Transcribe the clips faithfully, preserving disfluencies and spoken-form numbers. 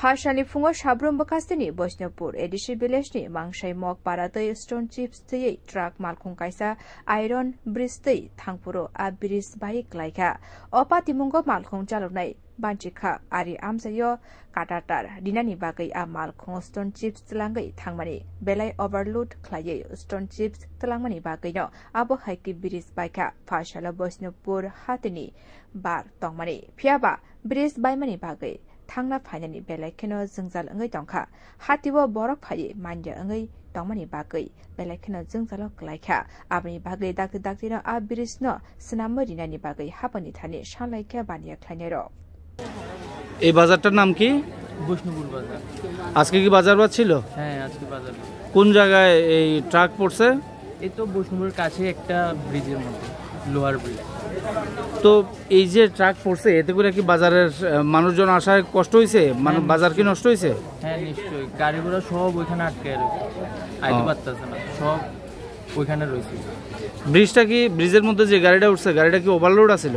Phasalni phungo Sabrum bwkhasteni Boisnopur A D C village ni Mangsai Mok para tei stone chips twiwi truck malkhung kaisa iron bridge twi thangphuru a bridge bai klaikha. O patimungo malkhung chaloknai banchikha, ari amchaio katatar rinani bagwi a malkhung stone chips twlangwi thangmani belai overload khlaiwi stone chips twlangmani bagwino abo hai khe bridge baikha. Phasalo Boisnopur hatini bar tongmani, phiyaba bridge baimani bagwi thangna phainani belai kheno jwngjal wngwi tongkha. Hatio borok phaiwi manya wngwi tongmani bagwi belai kheno jwngjalo kwlaikha. Aboni bagwi dakti daktino a bridge no swnamwi rinani bagwi hapani thani sanlaikha baniya khlainairok. এই বাজারটার নাম কি? বৈষ্ণবপুর বাজার। আজকে কি বাজার বার ছিল? হ্যাঁ, আজকে বাজার বার। কোন জায়গায় এই ট্রাক পড়ছে? এই তো বৈষ্ণবপুরের কাছে একটা ব্রিজের মধ্যে, লোহার ব্রিজ। তো এই যে ট্রাক পড়ছে, এতে করে কি বাজারের, আহ, মানুষজন আসায় কষ্ট হয়েছে? মানে, হ্যাঁ, বাজার কি নিশ্চয়ই। নষ্ট হয়েছে? হ্যাঁ, নিশ্চয়ই। গাড়ি ঘোড়া সব ওইখানে আটকে রয়েছে, আইতে ও। পারতেছে না, সব ওইখানে রয়েছে। ব্রিজটা কি, ব্রিজের মধ্যে যে গাড়িটা উঠছে, গাড়িটা কি ওভারলোড আছিল?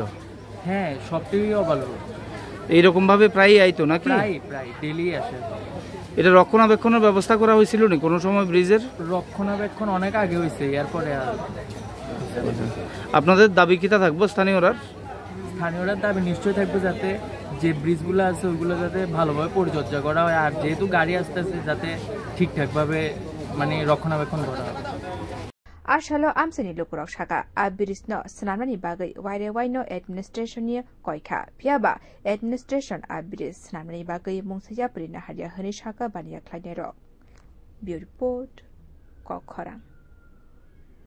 হ্যাঁ, সবটাই ওভারলোড। এইরকম ভাবে প্রায়ই আইতো নাকি? প্রায়, প্রায় ডেইলি আসে। এটা রক্ষণাবেক্ষণের ব্যবস্থা করা হয়েছিল নি কোনো সময় ব্রিজের? রক্ষণাবেক্ষণ অনেক আগে হয়েছে, এরপরে আর হচ্ছে না। আপনাদের দাবি কিতা থাকবো স্থানীয়রার? স্থানীয়রার দাবি নিশ্চয়ই থাকবে, যাতে যে ব্রিজগুলো আছে, ওইগুলো যাতে ভালোভাবে পরিচর্যা করা হয়, আর যেহেতু গাড়ি আসতেছে, যাতে ঠিকঠাকভাবে, মানে, রক্ষণাবেক্ষণ করা হয়। Asalo amchaini lukurok saka, a bridge no swnamnani bagwi waire waino administration ni koikha, phiyaba administration a bridge swnamnani bagwi mungsa yapri naharya hwnwi saka baniya khlainairok. Bureau Report, Kok Khorang.